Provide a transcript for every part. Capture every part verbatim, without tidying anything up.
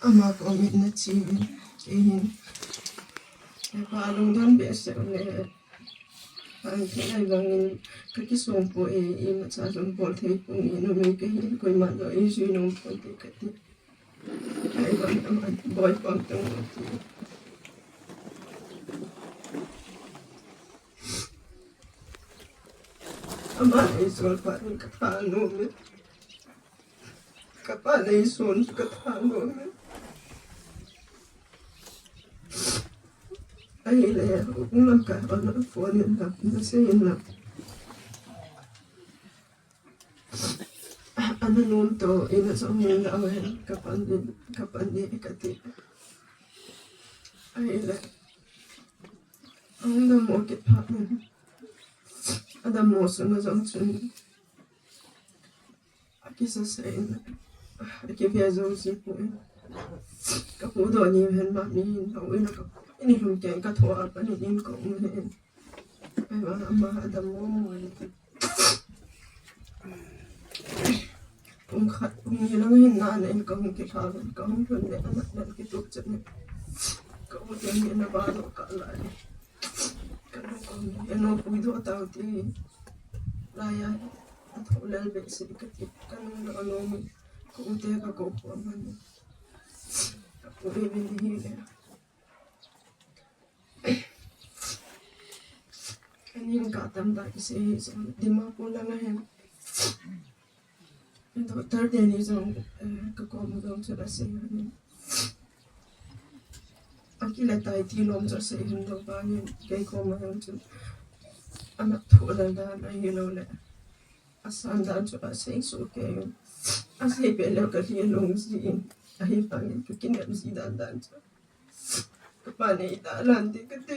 Ama koma na chi, kei hin. Hepa lungdon behseh le. Ahi, ahi vangin kakisong poi, imacha jong bol thei poi, numei kahin koima jong eijui nom ponte kati. Ahi vangin ama boi pang tang ti. Ama eijol pa in katha nom e. Kapa neison chu katha nom e. Ahile, hung lam ka, ana phone in la, nasei in la. Ana nom to, ina jong nom la, awe, kapa ni, kapa ni kati. Ahile, ahung dammo kit phat in. Adammo sunga jong chun. Akisasa in, akivia jouse poi. Kapu doh ni hen ma mi hin, hou in a kapu, ini lhum keng katho a pan in kaum hen. Ahi vang ama adam mo mo in. Pung khat, pung ni lang hin na in kahung kilha, kahung lhun le, ana, ana kitup chet ne. Kapu doh ni na ba doh kah lai. Kanu kahung, eno pui doh tau ti. Lai a. Athoh lel behseh kati, kanung doh lou mi, ka u te kakou poi aman. Ka u e vin hile. Kanin ka tamtah kisei hi jong, Dimapur langa hin. Doctor teni jong, eh, kakoma jong chu asei ahin. Akile tai ti lom chu asei ahin, doh vangin kei koma jong chu. Ana thoh lel dan ahilou le. Asan dan chu asei soh kei in. Asei peh leh kalung ji in. Ahivangin kakinep ji dan dan chu. Kapa nei ta lan ti kati.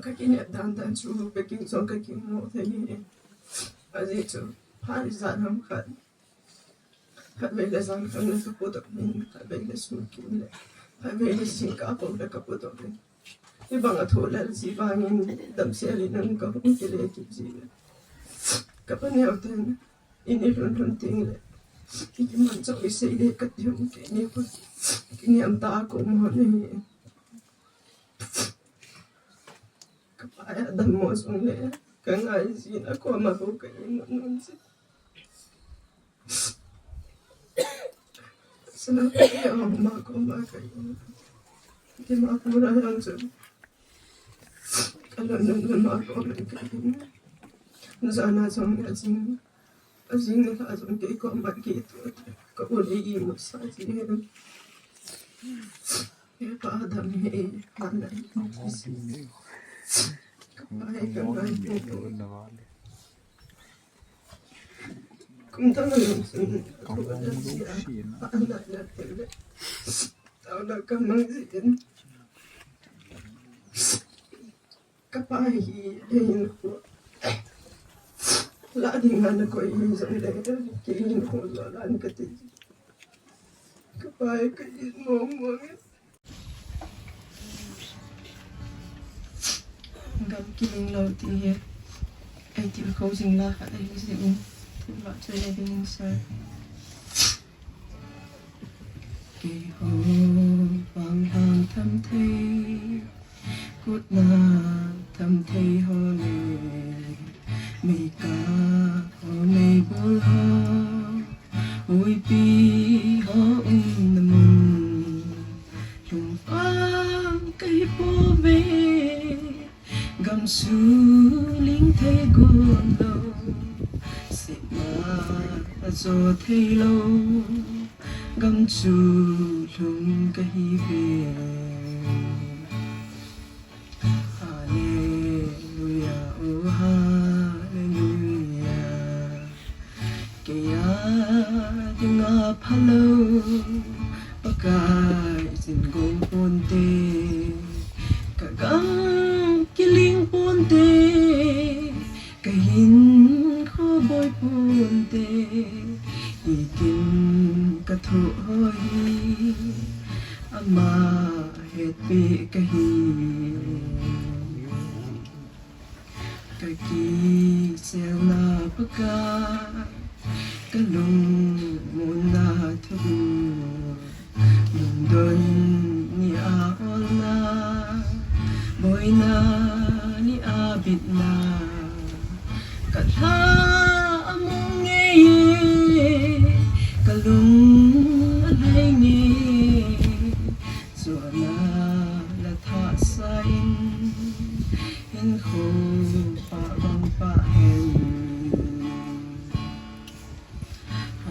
Kakinep dan dan chu, kakin jong kakin mo thei ni. Ajeh chu, phat ijat ham khat. Khatvei le jan khat le kapu doh in, khatvei le sun kin le, khatvei le jingkah pou le kapu doh in. Hibang a thoh lel ji vangin damsel in nang kahung kile kit ji le. Kapa neo ten, in ilhun lhun teng le. Kiman chau isei le kati hon keini khu. Kiniam tah a kaum hon ahi. Kapa a dammo jong le, kangai jin a koma bou ka in nom ji. Sana ka in a ma koma ka in. Dimapur a jong chu. Kalhun lhun le ma koma ka in. Jana jong ajing. Ajing le kha jong kei koma kitup. Ka u le imu sa ji. Hepa adam he, hana. Kapa he, kapa he. Kum tang a lung sun, kapa he, hana, hana, hana. Tao na kamang jin. Kapa hi, hi in ko. La ding ana koi hi jong le, kei in ko la lan kati. Kapa hi ka in mo mo. Gam kiling lou ti hi. Ei til kho jing la khat ahi jeh in. Thilbah chu le ding in sa. Keiho vang lhang tham thei, kutna tham thei ho le, Meikah ho, meibol ho, huipi ho umna mun, lhumphang kahi pouve. Gam chu ling thei got lou, sihna ajo thei lou, gam chu lhung kahi ve. Hallelujah, oh hallelujah. Kei a dinga phalou Pakai chin gong ponte, ka gam kiling ponte, ka hinkho boi ponte, itin ka thoh ho hi ama hetpeh kahi. Ka kiselna Pakai, ka lungmonna thuguh, lungdon ni a olna, boina ni a bitna, ka lha a mong ngei e, ka lung a lhai ngei e, chuana la thahsa in, hinkho pah bang pah hen.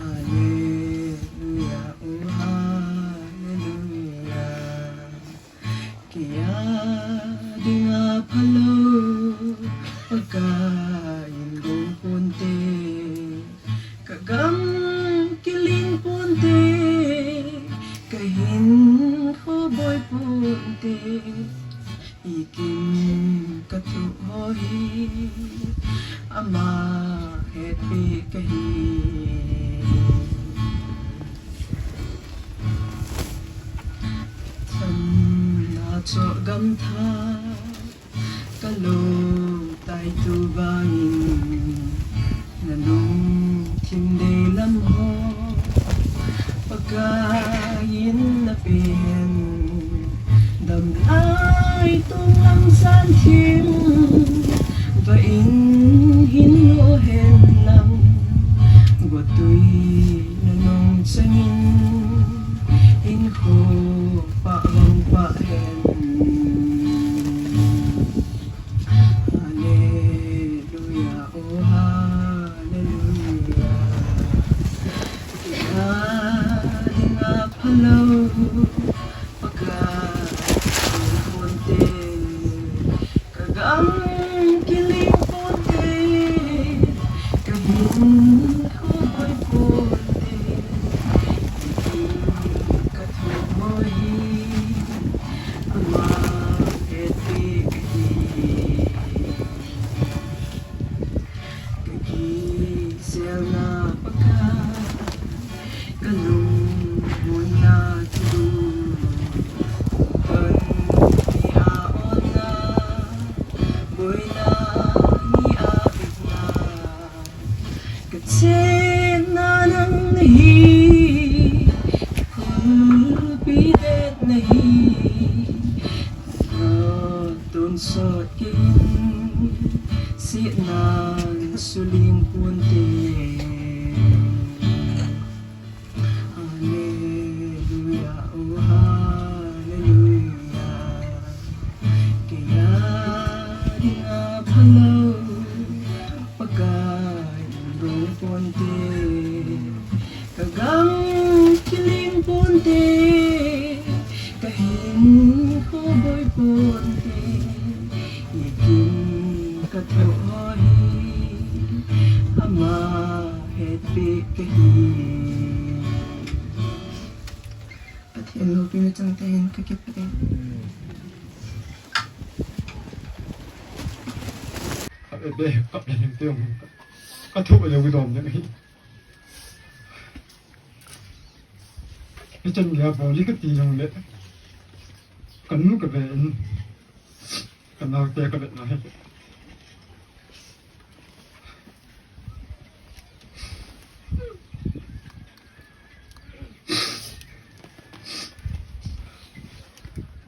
Hallelujah, oh hallelujah. Kei a dinga phalou Pakai in gong ponte, ka gam kiling ponte, ka hinkho boi ponte, itin ka thoh ho hi ama hetpeh kahi. Thamna choh gam thah ka lo tai tu vangin, na lungthim deilam ho Pakai in na pe hen. Damlai tonglam san thim, va in hin lo hen lang, gotui na nung changin, hinkho pah bang pah hen. Hallelujah, oh hallelujah. Kei a dinga phalou Pakai in gong ponte, ka gam kiling ponte, ka hinkho boi ponte, itin ka thoh ho hi ama hetpeh kahi. Ka kiselna Pakai, ka lungmonna thuguh, lungdon ni a olna, boina ni a bitna, ka chenna nang nahi, ka khulpi det nahi, tonsot kei in, sihnan suling ponte. Hallelujah, oh hallelujah. Kei a dinga phalou Pakai in gong ponte, ka gam kiling ponte, ka hinkho boi ponte, itin ka thoh ho hi ama hetpeh kahi. Pathen loupina chang tah in ka kipah e. Kap e be, kap le hing te hung. Ka thoh le u dom le hi. Hichan geiya bol hi kati jongle, kanu ka ve in, kanaote ka ve na hi.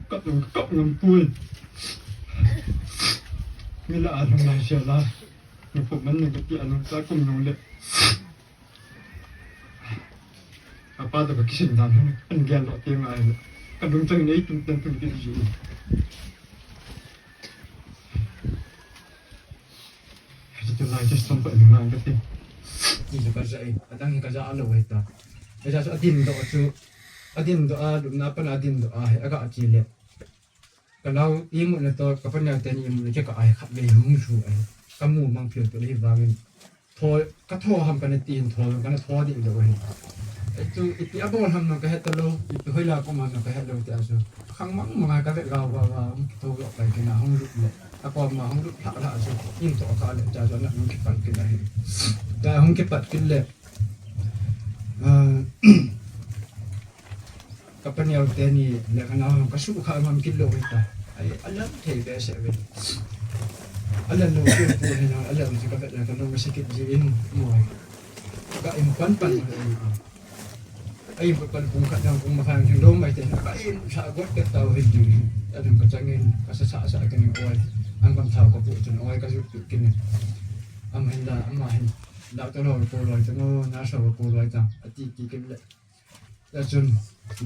Kap jong kap ngam poi. Mi lah a lhung lai sia la. Ni ko man ni ka ti anu sa kum nung le. Apa da ka kisin dan hung an gel lo ti ngai. Ka lungchang nei tum tan tum ti ji. Hiti lai ti som pa ni ngai ka ti. Ni ka ja e. Adang ka ja alo e ta. Ka ja so adin do chu. Adin do a lum na pa na adin do a he aga chi le. Ka nau imutna toh ka paneo teni imutna kikah a hi khatvei hung su ahi. Ka mu mang phil peh le hivangin tho, ka tho ham kana ti in tho, kana tho dih lou ahi. Chu ipi abol ham jong ka het talou, ipi hoila ka um ham jong ka het lou tia chu. Khang mang mang a ka vet gao gao a hung kitho lou pai kina hung lut le. Akoma hung lut lhah lhah chu in toh ka le tia chu ana hung kipat kit ahi. Tia hung kipat kit le. Ah, Ka paneo teni le ka nau ka sukha ngam kit lou ta. Ai, alam thei behseh ve. Alam lou kit pu hi na, alam si ka vet le ka nau ka sakit ji in mo. Ka in pan pan. Ai, in pan pan pung khat jong pung makhang jong lou mai te. Ka in sa got ke tau hi ji. Alam ka chang in, ka sa sa sa ka ni oi. Ang kam thau ka pu chun oi ka ju tu kin. Am hin la, am hin. Doctor ho ko loi ta ngo, nurse ho ko loi ta. Ati ti kin le. Tia chun,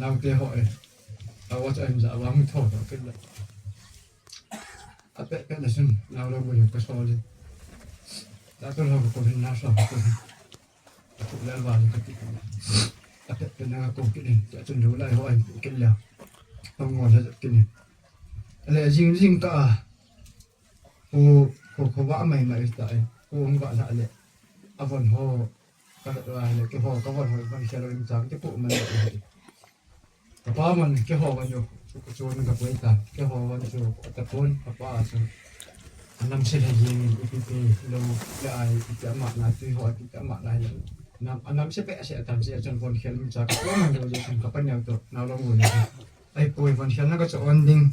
naote ho e. Awa cha in ja, awa hung tho tho kit le. Apeh peh le chun, nao lou boi ka sol in. Tia chun ho ko hin na so ko hin. Aku le wa le ka ti. Apeh peh na ko kit in. Tia chun lou lai ho in kit le. Hung ngol le kit in. Le jing jing ka a. Ko, ko, ko wa mai mai ta e. Ko hung wa la le. Avon ho. Ka vet uva ahile, keiho, ka von hoi, von khel in chang, keiho man hoi. Ka pa man, keiho von chu, chu, chu, ka poi ta, keiho von chu, ka pon, ka pa chu. Anam se le jing, ipi pi, lou, le ai, ipi ama na, tui ho, ipi ama na, le. Nam, anam se pe, se, atam se, chun von khel in chang, ka pa man, lou, le, chun, ka pa nyau to, nau lou, le. Ai, poi, von khel na ka chu on ding,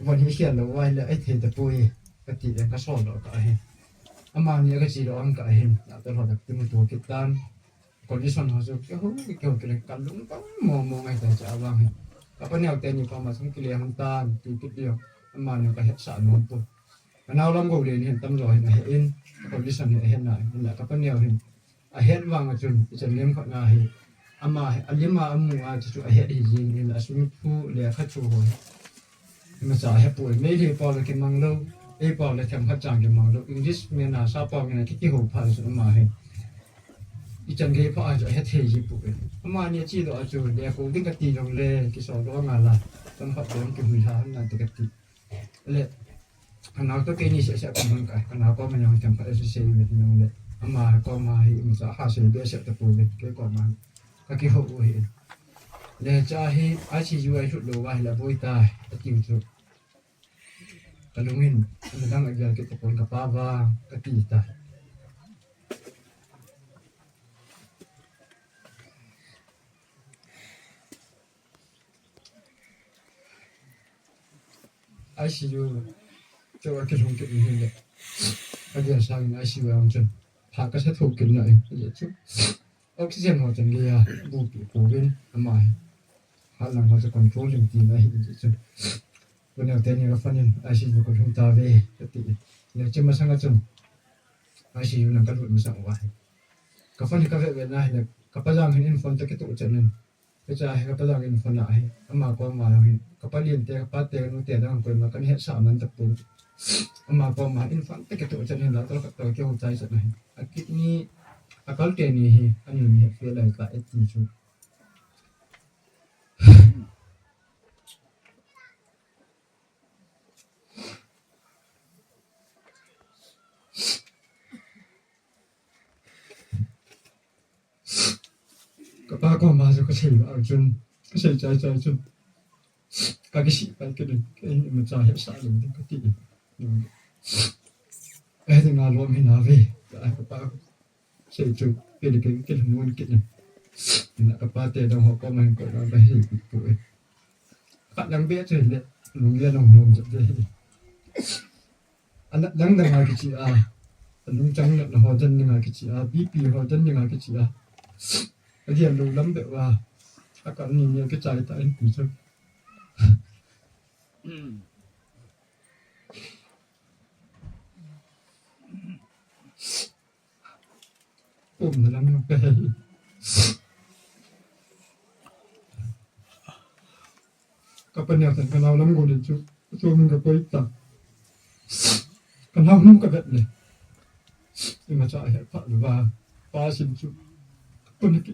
von hi khel lou, ai, le, ai, thei ta poi, ka ti, le, ka sol lou, ka ahi. Amani, ka chi lou, ang ka ahi, na, to, lou, da, ti, mu, to, kit tan. Condition ho chu, keiho, keiho, kile ka lung ka mo mo ngai ta cha vang hi. Ka pa neo teni pa ma sung kile hon tan, tu tu lio. Ama neo ka hetsah nom pu. Ka nau lam go le ni hen tam jo hin a he in. Condition hi a he na, hin la ka pa neo hin. A het vang a chun, i chan lem khat na hi. Ama hi, a lim a amu a chu chu a het hi jing hin, a sung thu le a kha chu ho. Ima cha he pu, Meitei pau le kimang lou, ei pau le themkhat chang kimang lou, English mi na sa pau mi na ki, kihou pha le chu ama hi. I chan gei pha a chu a het thei ji pu e. Amani a chi doh a chu, le ko ding ka ti jong le, kisol doh nga la, tam khat dong kihui lha han na te ka ti. Le, ka nau to keini seh seh ka man ka, ka nau ko man jong themkhat a sei sei ve jong le. Ama ko ma hi, ima cha ha sei behseh ta pu ve, kei ko ma. Ka kihou u hi. Le cha hi, I C U a i lut lou va hi la boi ta, a ti u chu. Ka lung in, ana dang a gel kit tapon ka pa va, ka ti ta. I C U, chu a kilhung kit ni le. A gel sang in I C U a um chun. Pha ka sa tho kit na in, le chu. Oxygen ho chan gei a, bu pi pu vin, ama hi. Ha lang ho chu control lim ti na hi, le chu. Ka neo teni ka phone in, I C U ka lhung ta ve, ka ti. Le chu masang a chun, I C U lang ka lut masang uva hi. Ka phone hi ka ve ve na hi le, ka pa jang hin in phone ta kitoh chan in. Ka cha hi ka pa jang in phone a hi. Ama ko ma hin. Ka pa lien te, ka pa te, ka nu te dang koima kan hetsah man ta pu. Ama ko ma in phone ta kitoh chan in la, ta ka to kihou chai chan hi. A kidney, a kal teni hi, ani ni he fe lai ka e ti chu. Ka pa ko ma chu ka sei ba chun, ka sei chai chai chun. Ka kisih pai kit in, kei hi ima cha hetsah lou ding ka ti in. Ai, ti nga lom hi na ve, ka pa. Sei chu, kei le kei, kei le mun kei le. Ina ka pa te dang ho ko ma hin ko na ba hi pu e. Ka lang be chu le, lung le long nom chu be hi. Ana lang dang a kichi a. Lung chang na ho jan ding a kichi a, B P ho jan ding a kichi a. A dia lou lam be wa. A ka ni ni kichai ta in pu chu. Hmm. Pom na lam ka he. Ka pa neo tan ka nau lam go din chu. Chu min ka koi ta. Ka nau nung ka vet le. Ima cha he pa va. Pa sin chu. Ka pa na ki.